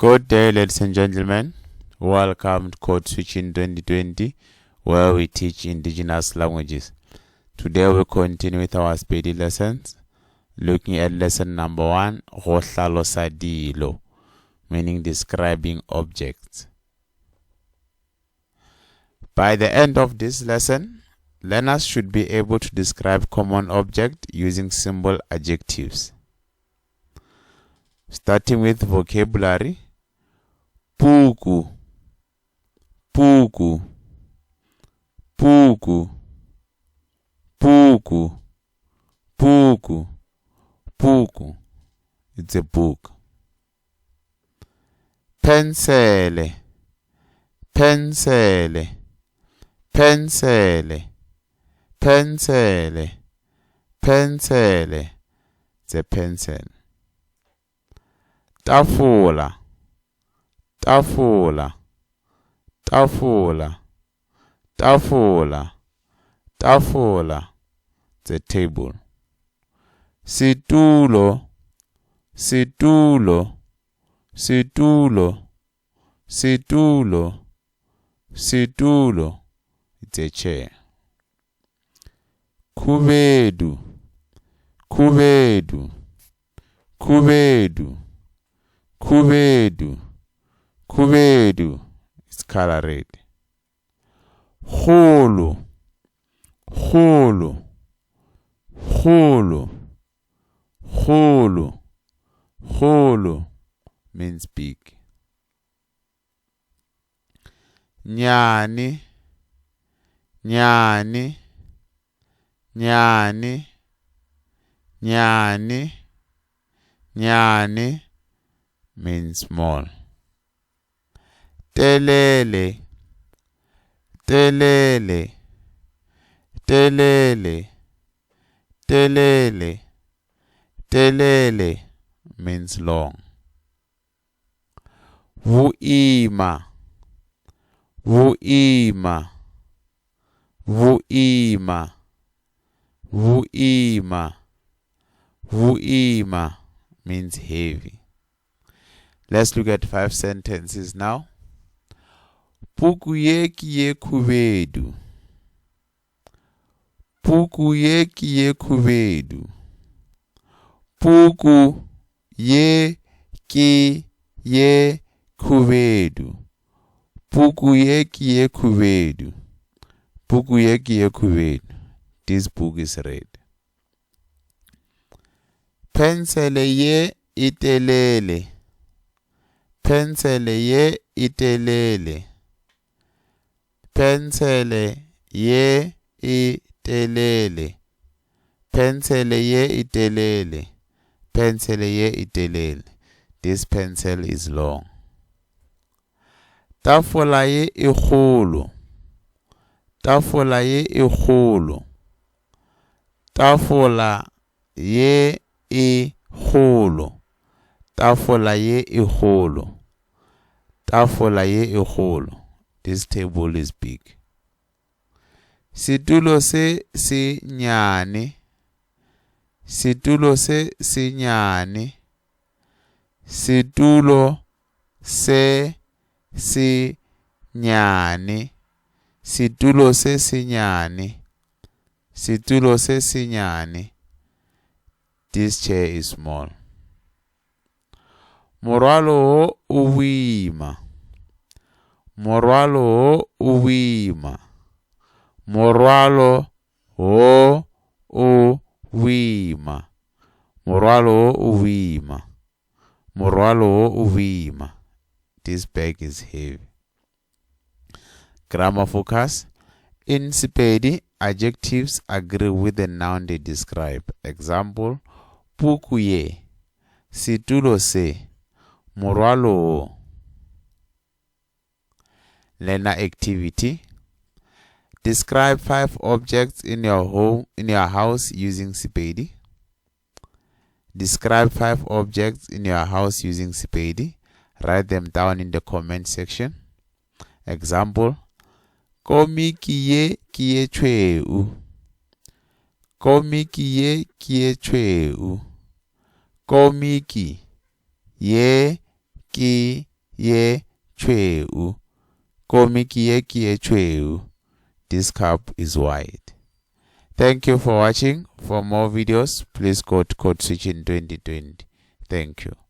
Good day, ladies and gentlemen. Welcome to Code Switching 2020, where we teach indigenous languages. Today we continue with our Sepedi lessons, looking at lesson number one, Go hlalosa dilo, meaning describing objects. By the end of this lesson, learners should be able to describe common objects using simple adjectives. Starting with vocabulary, puku, puku, puku, puku, puku, puku. It's a book. Pensele, pensele, pensele, pensele, pensele. It's a pencil. Tafola, tafola, tafola, tafola, tafola. It's a table. Setulo, setulo, setulo, setulo, setulo. It's a chair. Khubedu, khubedu, khubedu, khubedu, khubedu. It's color red. Kgolo, kgolo, kgolo, kgolo, kgolo means big. Nyane, nyane, nyane, nyane, nyane means small. Telele, telele, telele, telele, telele means long. Boima, boima, boima, boima, boima means heavy. Let's look at 5 sentences now. Puku ye ke ye khubedu. Puku ye ke ye khubedu. Puku ye ke ye khubedu. Puku ye ke ye khubedu. Puku ye ke ye khubedu. This book is red. Pensele ye e telele. Pensele ye e telele. Pensele ye e telele. Pensele ye e telele. Pensele ye e telele. This pencil is long. Tafola ye e kgolo. Tafola ye e kgolo. Tafola ye e kgolo. Tafola ye e kgolo. Tafola ye e kgolo. This table is big. Setulo se se nyane. Setulo se se nyane. Setulo se se nyane. Setulo se se nyane. Setulo se se nyane. This chair is small. Morwalo wo o boima. Morwalo wo o boima. Morwalo wo o boima. Morwalo wo o boima. Morwalo wo o boima. This bag is heavy. Grammar focus. In Sepedi, adjectives agree with the noun they describe. Example, puku ye, setulo se, morwalo wo. Learner activity. Describe 5 objects in your home, in your house using Sepedi. Describe 5 objects in your house using Sepedi. Write them down in the comment section. Example, komiki ye ke ye tšhweu. Komiki ye ke ye tšhweu. Komiki ye ke ye tšhweu. Komiki ye ke ye tšhweu. This cup is white. Thank you for watching. For more videos, please go to Code Switching 2020. Thank you.